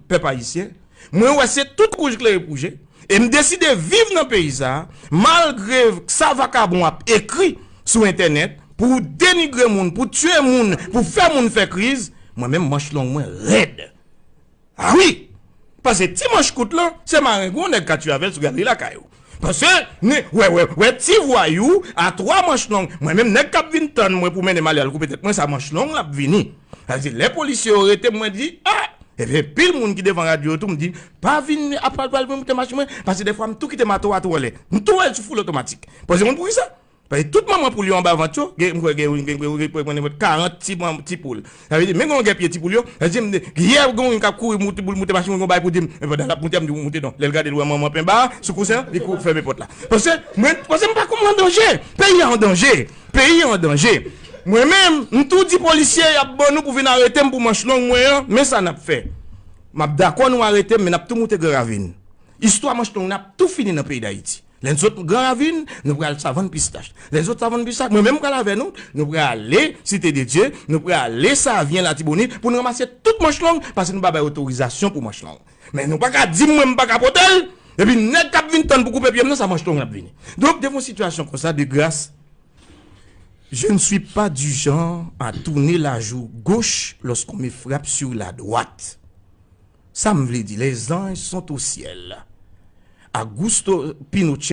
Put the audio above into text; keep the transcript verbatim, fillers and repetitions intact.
pèp ayisyen, mwen wè se tout wouj klere pou je, e m deside viv nan peyi sa a, malgre sa vakabon ap ekri sou entènèt pou denigre moun, pou tiye moun, pou fè moun fè kriz, mwen menm manch long mwen rèd. A wi! Paske ti manch kout lan, se marengwen yon nèg ka tiye avè l sou galri lakay ou. Paske, ne, wè, wè, wè ti vwayou a twa manch long, mwen menm nèg k ap vin tann mwen pou mennen m ale al koupe tèt mwen, sa manch long l ap vini. Sa vle di, lè polisye yo rete m, mwen di, a! Epi pil moun ki devan radyo yo tou, m di, pa vin ap pral pral moute machin mwen, paske defwa m tou kite mato a tou anlè. M tou wè l sou foul otomatik. Paske moun pou ki sa? Paske tout manman poul yo anba vant yo, gen, m kwè gen, gen, gen, gen, gen, gen karant ti, manm, ti poul. Sa vle di, men gen yon gen pye ti poul yo, sa vle di, m, yè gen yon k ap kouri moute, pou l moute machin, mwen gen yon bagay pou di m, men pandan l ap moute, m di, moute non. Lè l gade, l wè manman penba sou kousen an, li kou, fèmen pòt la. Paske, mwen, paske m pa konn an danje. Peyi a an danje. Peyi a an danje. Mwen menm, m tou di polisye y ap ban nou pou vin arete m pou manch long mwen an, men sa n ap fè. M ap dakò nou arete m, men n ap tou moute Gran Ravin. Istwa manch long n ap tou fini nan peyi Dayiti. Lè n sot Gran Ravin, nou pral Savann Pistach. Lè n sot Savann Pistach, mwen menm m pral avè nou, nou prale Site de Dye, nou prale Savyen, Latibonit, pou n ranmase tout manch long, paske nou pa bay otorizasyon pou manch long. Men nou pa ka di m mwen m pa ka pote l, epi nèg k ap vin tann pou koupe pye m nan, sa manch long l ap vini. Donk, devan yon sitiyasyon konsa, de grâce, je ne suis pas du genre à tourner la joue gauche lorsqu'on me frappe sur la droite. Sa m vle di, les anges sont au ciel. Augusto Pinochet